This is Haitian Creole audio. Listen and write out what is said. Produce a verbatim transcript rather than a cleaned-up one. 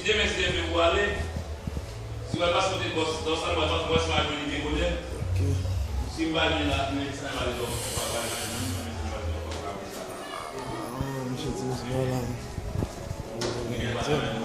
Demen, si Dye vle, ou ale. Si w al pase kote bòs, lè w sot, w al pase bòs, pa vini byen bonè. Si m pa vini la, men sa va ale dòmi, pa vini la, men sa va ale dòmi, pa vini la. Ah, misye ti mesye la.